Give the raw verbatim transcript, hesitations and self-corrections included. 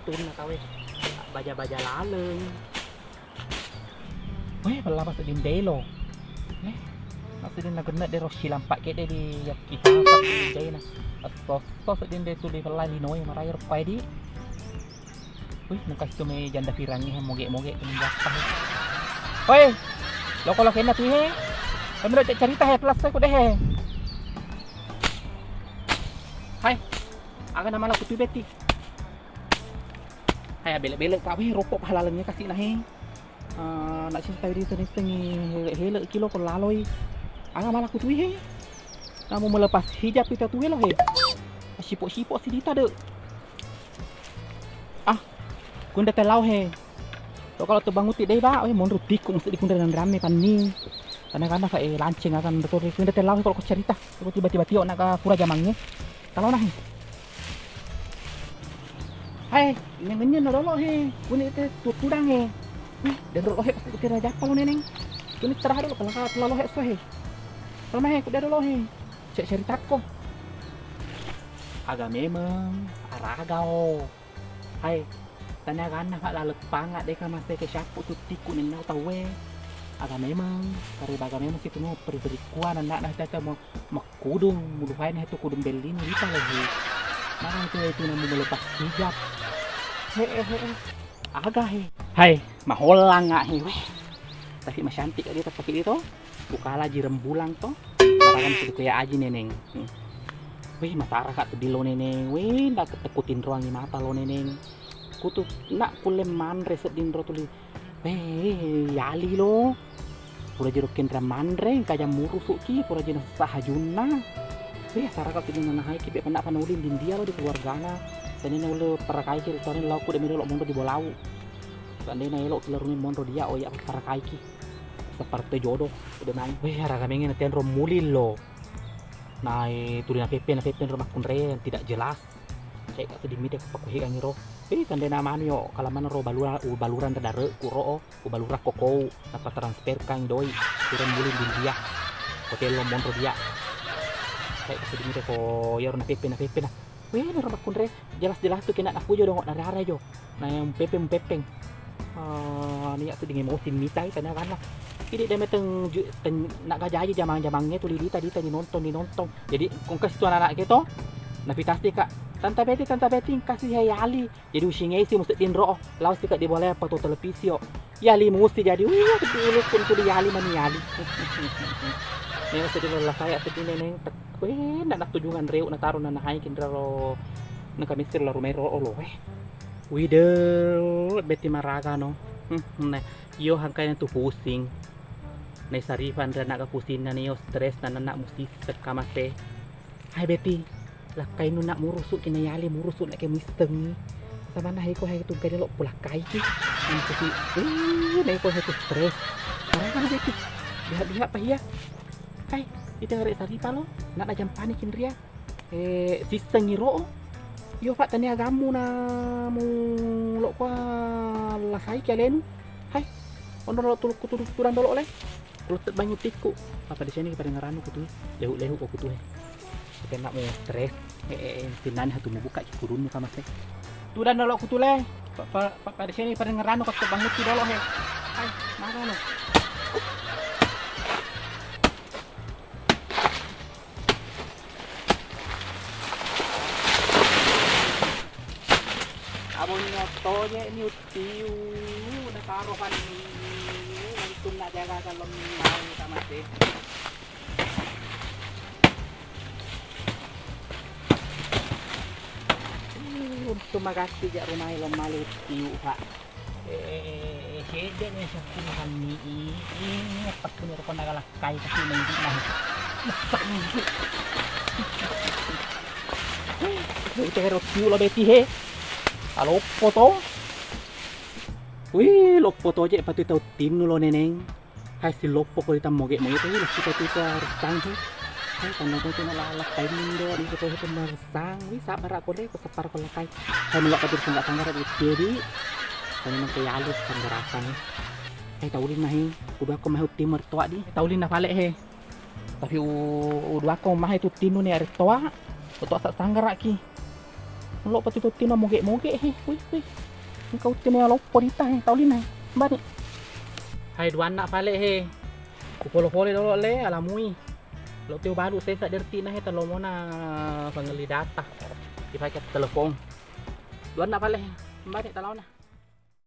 Tunna tau e, baja-baja laleng. Weh, pella pa sedding delo. Eh, massedding na genne' de' ro silampa' kedde' di yakkita jaina. Esso-esso sedding de' tuli pella linoe maraja ro pae di. Wih, mengka situ me janda pirangnge moge-moge tu menjappa. Woi, loko-lokenna tu he. Kami lo carita he, plus ku deh he. Hai, aga namala ku tu Beti. Hai, bele-bele ka weh, roppo pahalalengnya kasi' na he. Ah, na cinta di sengi-sengi hele-hele kilo ko laloi. Aga mala ku tu he. Namu melepas hijab kita tu he lo he. Sipo-sipo si dita de'. Ah, kunda te lao he. To kalau tu banguti deh ba, weh monro tiku mesti dikunda dan rame panni. Karena karena fa eh lanceng akan betul kunda te lao he kalau ku carita. Tiba-tiba tio nak pura jamangnge. Kalau nah. Hai, neng nyen dolo he. Kuni te tutudang he. Wih, dan dolo he pasti kira jappa lo neneng. Kuni terah dolo kalau kalau he so he. Sama he kuda dolo he. Cek ceritako. Aga memeng araga o. Hai, tania ganna fa laleng panga' deka maseke syappu tuttiku nenna tauwe. Aga memeng, kareba aga memeng situ no peri-perikkuan anakna tata mo makkudung, muluhaina tu kudung bellini dita lehe. Mana tu itu namu melepas hijab. He eh he eh. Aga he. Hai, mahollang nga he weh. Tapi masanti ka dia tapaki dia to. Kukala ji rembulang to. Barang sudah kuya aji neneng. Hmm. Weh, masara ka seddi lo neneng. Weh, ndak keteku tinroangi mata lo neneng. Kutu nak kulle manre sedding ro tuli. Weh, yali lo. Pura jero kenra manre, kajang murusu ki, pura jero sahajunna. Weh, sara ka sedding nanahaiki pe pendak panuli dindia lo di keluargana. Tani na ulle parakai ki tani lau ku de melo monro di bolau. Seandainya elo ki laruni monro dia, oh ya parakai ki. Seperti jodoh, udah main. Weh, araga menge na tenro muli lo. Nae tuli na pepe, na pepe ro makkunre yang tidak jelas. Cek ka seddi mite ko pakkuhegangi ro. Eh, tandai na manu yo, kalaman ro balura-, u balurang dare ku ro, u balurang koko, napa transfer kang doi. Turun muli di dia. Hotel lo monro dia. Cek ka seddi mite ko yaro na pepe, na pepe na. Weh, na ro makkunre. Jelas-jelas tu kena nafujo dong, nariara jo. Na yang pepeng-pepeng. Ah, niat tu dengan emosi mitai tanya karena. Idi de meteng ju-, ten-, nak gajaji jamang-jamangnge tu lidi tadi tadi nonton, di nonton. Jadi kongkas tu anak-anak gitu. Napitasti kak, "Tanta Beti, Tanta Beti, kasih hai ali." Jadi usingesi musti dinro. Laos tika di bola apa tu televisi yo. Yali musti jadi, uh, ulukku tu di yali mani yali. Neng sedih lelah saya sedih neneng. Weh, nda natujungan reu nataro nanahai kinraro nengka missir la rumai ro olo weh. Wide, Beti maraga no. Hmm, nah, iyo hangkai tu pusing. Nai Sarifan re anak pusinna ni yo stres na anak musi sekka mate. Hai Beti, lakkainu nak murusu kina yali murusu nak ke mistengi. Sama nah iko hai tu gade lo pulakkai ki. Nang kusi, weh, nah iko hai tu stres. Maraga no Beti. Lihat-lihat pa iya. Hai, ita ngare Saripa lo, nak na jampani kinria. Eh, sissengi ro. Iyo, Pak, tania agammu na mu lo kua lasai ki alenu. Hai, ono lo tulukku tudu-, tudang dolo le. Kulo tebbangi tikku. Apa di sini pada ngeranu kutu. Lehu-lehu ko kutu he. Kita nak mau stres. Eh, eh, eh, tinani hatu mubuka ki kurunnu kamase. Tudang dolo kutu le. Pa, pa, pa, pada sini pada ngeranu ko tebbangi dolo he. Hai, mana lo? Abonnya toje ni uttiu, nataro fanni, untung na jaga kalau minau sama deh. Untung magatti ja rumai lo male uttiu, Pak. Eh, sedde ni sukku makanni i, i, apa tu ni rokok naga lakkai kasi main di nah. Ita ero tiu lo Beti he. Aloppo to. Wih, loppo to je patu tau tinnu lo neneng. Hai si loppo ko ditammoge-moge tu, wih, kita tu harus tangki. Hai, tanda tu na lalak tai mindo di kita itu mersang. Wih, sabar aku deh. Para ko lakkai. Hai, melok kajur sangga-sangga di tiedi. Kami nang ke yalu sangga rasang. Hai, taulin nahi. Udu aku mahe utti mertua di. Taulin na pale he. Tapi u-, udu aku mahe tu tinu ni are toa. Utu asa sangga raki. Lo pati totti na moge-moge he. Wih, wih. Engka uttini loppo dita he, tau lina he. Bani. Hai duanna pale he. Kupolo-pole dolo le, alamui. Lo teu balu sesa dertina he, telomona pengelli data. Dipake telepon. Duanna pale he. Bani talaona.